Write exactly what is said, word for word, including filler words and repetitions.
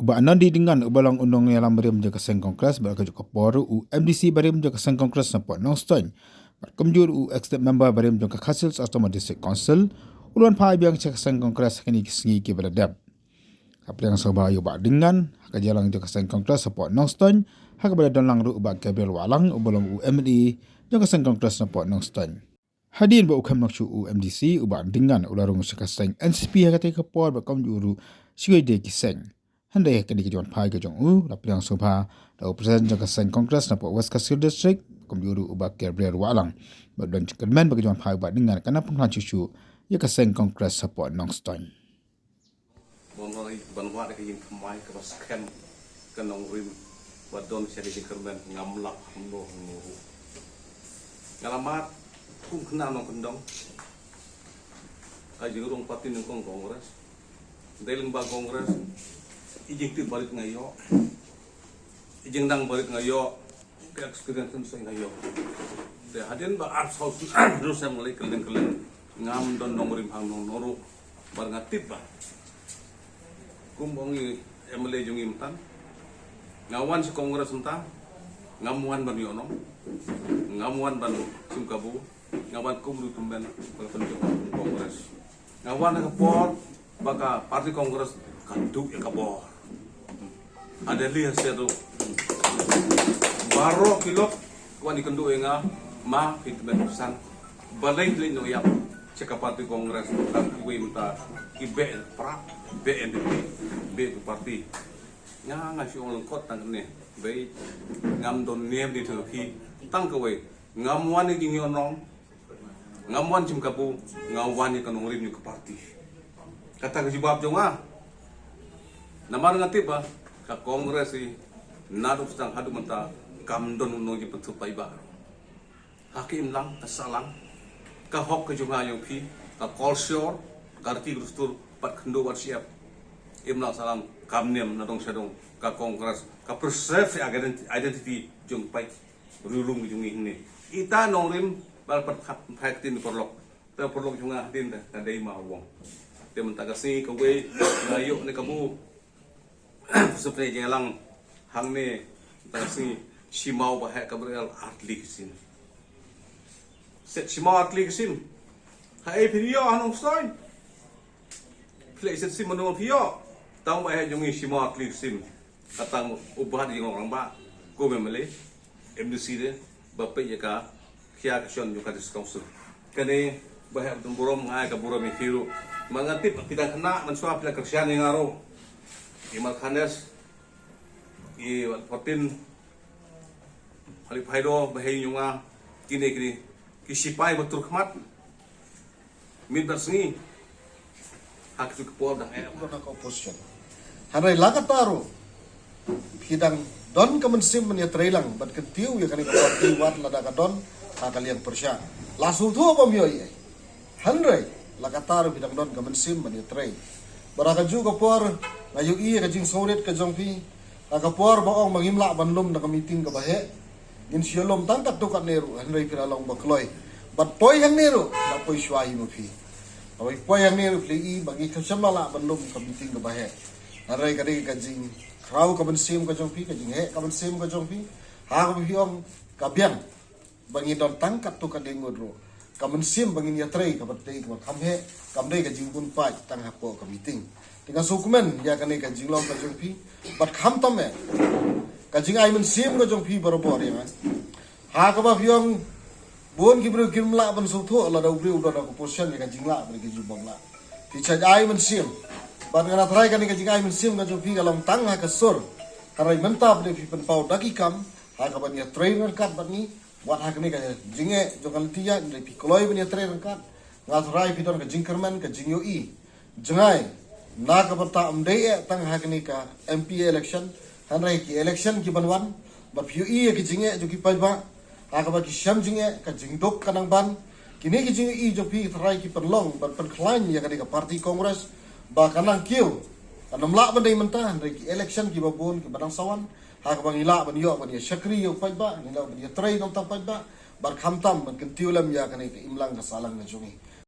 Bah Nandi Ding Ngan uba long u nongïalam barim jong ka seng Congress bad ka juh ka por u MDC barim jong ka seng Congress na pdeng Nongstoiñ bad kumjuh u Executive Member barim jong ka Khasi Hills Autonomous District Council u la wan phai biang sha ka seng Congress ha kine ki sngi kiba la dep. Ka pliang sngewbha ïa u Bah Ding Ngan ha ka jingïalang jong ka seng Congress na pdeng Nongstoiñ ha kaba la don lang ruh u Bah Gabriel Wahlang uba long u MLA jong ka seng Congress na pdeng Nongstoiñ. Hadien ba u khlem long shuh u MDC u Bah Ding Ngan u la rung sha ka seng NCP ha katei ka por bad kumjuh ruh sha kiwei de ki seng. Hynrei ha kane ka jingwan phai ka jong u la pliang sngewbha da u President jong ka seng Congress na pdeng West Khasi Hills District kumjuh ruh u Bah Gabriel Wahlang. Bad don jingkyrmen ba ka jingwan phai u Bah Ding Ngan kan nang pynkhlaiñ shuh shuh ïa ka seng Congress na pdeng Nongstoiñ. Ban wad ka jingthymmai kaba skhem ka nongrim ba don sha ka jingkyrmen, ngam lap hangno hangno ruh. Nga la mad kum khynnah nongkyndong ha jingrung party nyngkong Congress. Dei lyngba Congress i jingtip barit nga ïoh, i jingnang barit nga ïoh, ka experience nga ïoh. Te hadien ba arphew saw snem nga leit kylleng kylleng, ngam don nongrim hangno hangno ruh. Bad nga tip ba kum u ong i MLA jong ngi mynta, nga wan sha Congress mynta, ngam wan ban ïoh nong, ngam wan ban shim kabu, nga wan kum u incumbent ba la pynjop Congress. Nga wan ha ka por ba ka party Congress ka duh ïa ka bor. Ha Delhi ha seh ruh baroh ki lok ki wan ïakynduh ïa nga, ma phi tymmen pyrshang. Balei phi leit noh ïap sha ka party Congress, tang kiwei mynta ki beh prah, beh NPP, beh ki party. Nga nga shu ong lyngkot tang kane, beit, ngam don niam ne thylli tang kawei, ngam wan ïa ki ngi onong, ngam wan shim kabu, nga wan ïa ka nongrim ïa ka party. Kata ka jubab jong nga. Namar nga tip ba ka Congress i naduh sdang haduh mynta kam don u nongjingpynthup paidbah. Ha ka imlang ka sahlang, ka hok ka jong nga jong phi, ka kolshor, ka riti ka dustur, pat khyndew wat shyiap. Imlang sahlang kam niam na dong sha dong, ka Congress ka preserve ïa ka identi-, identity jong paid riewlum jong ngi hangne. Ita nongrim ba la pat phai ktien paralok. Te paralok jong nga hadien te ka dei ma u ong. Te mynta ka sngi kawei nga ïoh ne kabu shu pynjah lang hangne mynta ka sngi, shimaw ba heh ka brel artylli ki sim. Set shimaw artylli ki sim. Haei phi ïoh ha Nongstoiñ? Phi leh set sim mano phi ïoh? Tang ba heh jong ngi shimaw artylli ki sim. Ka tang u Bah Ding Ngan ba kum MLA, MDC de ba peit ïa ka khia ka shon jong ka District Council. Kane ba heh bun burom, nga ai ka burom ïa phi ruh. Ma nga tip phi dang khynnah, mynshuwa phi la kyrshan ïa nga ruh. I Malkhanes, i Wat Patin, Hali Phaido, ba heh ïa nga, kine kine ki sipai ba tur khmat. Miet bad sngi ha ka juh ka por dang eh. Don ha ka opposition. Hynrei la katta ruh phi dang don ka mynsiem ban ïatreilang bad kyntiew ïa kane ka party wat lada ka don ha ka liang pyrshah. La sngewthuh bym ïoh ei ei. Hynrei la katta ruh phi dang don ka mynsiem ban ïatrei. Bad ha ka juh ka por nga ïohi ïa ka jingsngewrit ka jong phi. Ha ka por ba ong ba ngim lah ban lum na ka meeting kaba heh, ngin shu ïalum tang katto katne ruh, hynrei phi la long ba kloi. Bad poi hangne ruh la poi shuwa hi ma phi. Haba poi hangne ruh phi la i ba ngi khlem shym la lah ban lum ka meeting kaba heh. Hynrei ka dei ka jingkhraw ka mynsiem ka jong phi, ka jingheh ka mynsiem ka jong phi. Ha kaba phi ong ka biang ba ngin don tang katto katne ngut ruh, ka mynsiem ba ngin ïatrei kaba dei kaba kham heh kam dei ka jingbun paid tang hapoh ka meeting. Te nga sngewkmen ïa kane ka jinglong ka jong phi bad khamtam eh ka jingai mynsiem ka jong phi barabor ïa nga. Ha kaba phi ong bun ki briew kim lah ban sngewthuh lada u briew u don ha ka opposition ïa ka jinglah bad ka jingbymlah. Phi shait ai mynsiem bad nga tharai kane ka jingai mynsiem ka jong phi ka long tang ha ka sur. Hynrei mynta phi pynpaw da ki kam ha kaba ïatrei ryngkat bad ngi. Wat ha kane ka jingeh jong ka lynti ïa, hynrei phi kloi ban ïatrei ryngkat. Nga tharai phi don ka jingkyrmen, ka jingïohi jngai na ka bynta ym dei eh tang ha kane ka MP election, hynrei ki election ki ban wan. Bad phi ïohi ïa ki jingeh jong ki paidbah ha kaba ki shem jingeh, ka jingduk ka nang ban. Kine ki jingïohi jong phi tharai ki pynlong ban pynkhlaiñ ïa kane ka party Congress ba ka nang kiew. Kan ym lah ban dei mynta, hynrei ki election kiba bun kiba dang sa wan ha kaba ngi lah ban ïoh ban ïa shakri ïa u paidbah, ngi lah ban ïatrei na u paidbah bad khamtam ban kyntiew lem ïa kane ka imlang ka sahlang ka jong ngi.